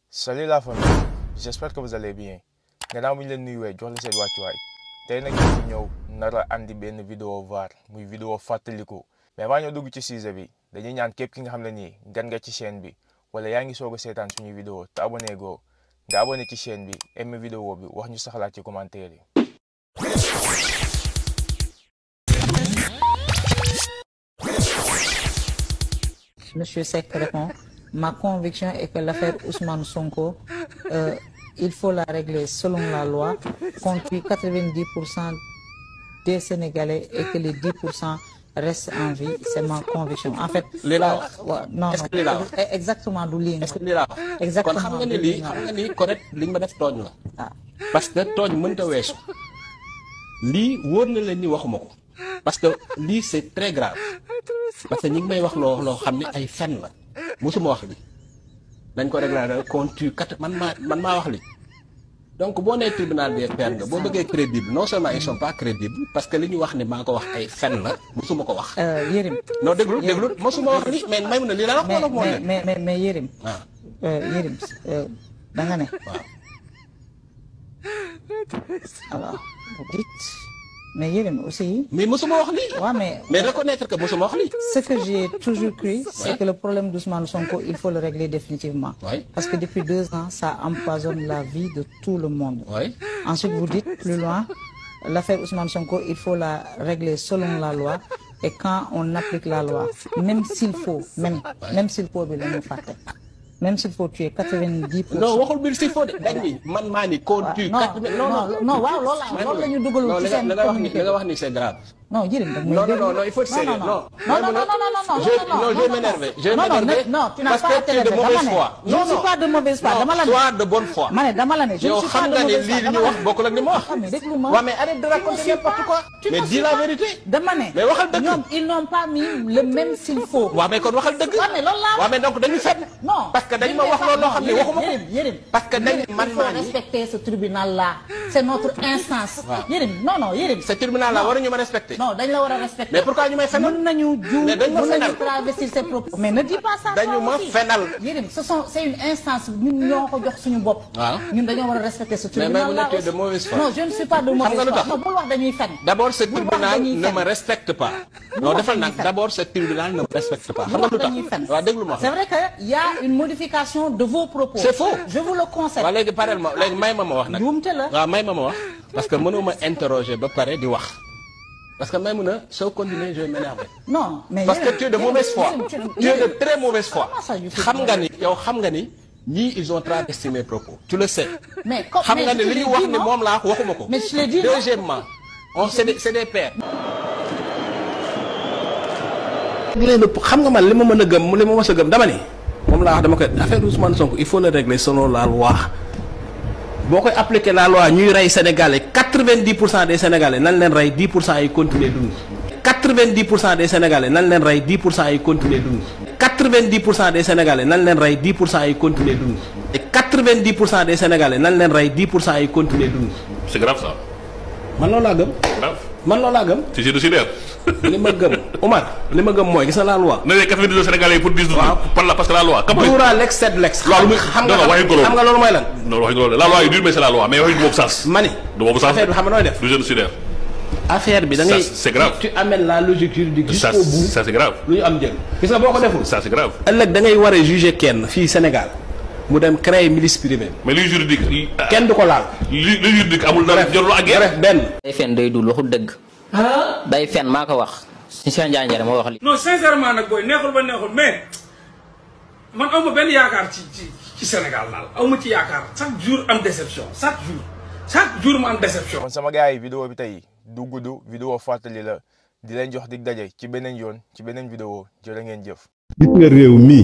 Salut la famille, j'espère que vous allez bien. Gannaaw bu ñu leen nuyuwee jox la seen wàccuwaay tey nag ñu ñëw nar a andi benn vidéo VAR muy vidéo fàttaliku mais avant ñoo dugg ci sujet bi dañuy ñaan képp ki nga xam ne nii gan nga ci chaîne bi wala yaa ngi soog a seetaan suñu vidéo te abonné goo nga abonné ci chaîne bi aimé vidéo bi wax ñu sa xalaat ci commentaire yi. Monsieur Seck répond, ma conviction est que l'affaire Ousmane Sonko, il faut la régler selon la loi, contre 90% des Sénégalais et que les 10% restent en vie. C'est ma conviction. En fait, non, exactement du lii. Est-ce que lii laa wax exactement kon xam nga ne lii xam nga ni correct li nga ma def tooñ la. Parce que tooñ mënta weesu lii wóor na leen ni waxuma ko parce que lii c'est très grave parce que ñi ngi may wax loo xam ne ay fen la musuma wax li dañ ko réglé contre man maa wax li donc boo nee tribunal des pairs nga boo bëggee crédible non seulement ils sont pas crédibles parce que li ñu wax ne maa ko wax ay fen la musuma ko wax. Yérim non déglu musuma wax li mais may mun na lii la wax wala moo ne mais Yérim. waaw Yérim da nga ne. waaw. alors dites mais Yérim aussi. mais musuma wax li. waaw mais reconnaître que musuma wax li. Ce que j'ai toujours cru, c'est que le problème d'Ousmane Sonko, il faut le régler définitivement. Oui. Parce que depuis 2 ans, ça empoisonne la vie de tout le monde. Oui. Ensuite, vous dites plus loin, l'affaire Ousmane Sonko, il faut la régler selon la loi. Et quand on applique la loi, même s'il faut, même s'il faut, même s'il faut tuer 90%. non waxul biir s'il faut de dañ ni man maa ni contre non waaw loolu la ñu dugalul ci seen communiqué. li nga wax ni c'est grave. non Yérim da non il faut être sérieux non je vais m'énerver non tu n'as parce pas que tu es de mauvaise foi. je ne suis pas de mauvaise foi dama la ne sois de bonne foi. ma ne dama la ne je ne suis pas de mauvaise foi. yow xam nga ne lii li ñu wax bokkul ak li ma wax. mais déglu ma waaw mais arrête de raconter n'importe quoi. mais dis la vérité. dama ne mais waxal dëgg. ñoom ils n'ont pas mis le même s'il faut. waaw mais kon waxal dëgg. waaw mais loolu laa waaw mais donc dañuy fenn. non parce que dañ ma wax loolu loo xam ne waxuma ko. Yérim parce que dañ man maa ni respecter ce tribunal là c'est notre instance. Yérim non Yérim. ce tribunal là waruñu ma respecter. non dañ la war a respecter. mais pourquoi ñu may fenal. mën nañu juum mais dañ ma mën fenal nañu travestir ses propos. mais ne dis pas ça. dañu ma fenal. Yérim c'est une instance ñun ñoo ko jox suñu bopp. waaw ñun dañoo war a respecter ce tribunal là. mais même tu es de mauvaise foi. non je ne suis pas de mauvaise foi. xam nga lu tax non bul wax dañuy fen. d'abord ce tribunal ne me respecte pas. non defal nag d'abord ce tribunal ne me respecte pas. xam nga lu tax waaw déglu ma. c'est vrai que y a une modification de vos propos. c'est faux. je vous le concède. waaw léegi pareel ma léegi may ma wax nag. juumte la waaw may ma wax. parce que mënuma interroger ba pare di wax. parce que même na soo continuer je vais m'énerver. non mais parce que tu es de mauvaise foi. tu es de très mauvaise foi. xam nga ni yow xam nga ni ñii ils ont travesti mes propos. tu le sais. mais xam nga ni li ñu wax ni moom laa waxuma ko. mais je l'ai dit. deuxièmement c'est des pères. xam nga man li ma mën a gëm li ma mës a gëm dama ni moom laa wax dama koy affaire Ousmane Sonko il faut le régler selon la loi. boo koy appliquer la loi ñuy rey Sénégalais 90% des Sénégalais nan leen rey 10% yi continuer dund. 90% des Sénégalais nan leen rey 10% yi continuer dund. 90% des Sénégalais nan leen rey 10% yi continuer dund. et 90% des Sénégalais nan leen rey 10% yi continuer dund. c'est grave ça. man loolu laa gëm. grave. man loolu laa gëm. c'est génocidaire. li ma gëm Omar li ma gëm mooy gis na la loi. ne 90 Sénégalais pour 10 parce que la loi. Dura lex sed lex. loolu xam nga loolu mooy lan. non waxi loolu la loi yi dure mais c'est la loi mais waxi du boobu sens. ma ni du boobu sens affaire bi xam nga nooy def. du génocidaire. affaire bi da ngay c'est grave. tu amènes la logique juridique jusqu'au bout. ça c'est grave. lu ñu am jël gis nga boo ko deful. ça c'est grave. ëllëg da ngay war a juger kenn fii Sénégal mu dem créer milice privée. mais li juridique. kenn du ko laal. li juridique amul dara jorlu ak guerre. benn. day fen day dul waxul dëgg. day fen maa ko wax. si Cheikh Ndiaye Ndiaye moo wax li. non sincèrement nag booy neexul ba neexul mais man aw ma benn yaakaar ci Sénégal daal aw ma ci yaakaar chaque jour am déception chaque jour mu am déception. kon sama gars yi vidéo bi tey du gudd vidéo fàttali la di leen jox dig daje ci beneen yoon ci beneen vidéo jërë ngeen jëf. gis nga réew mi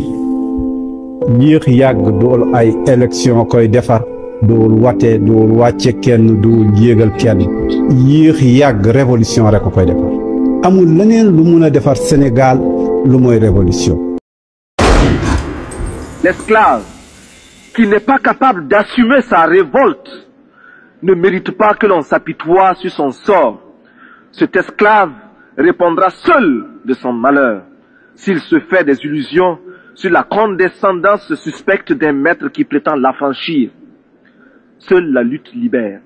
yéex yàgg dool ay élection koy defar dool wate dool wàcce kenn dool yéegal kenn yéex yàgg révolution rek ko koy defar amul leneen lu mun a defar Sénégal lu mooy révolution. L'esclave qui n'est pas capable d'assumer sa révolte ne mérite pas que l'on s'apitoie sur son sort. Cet esclave répondra seul de son malheur. S'il se fait des illusions, sur la condescendance suspecte d'un maître qui prétend l'affranchir. Seule la lutte libère.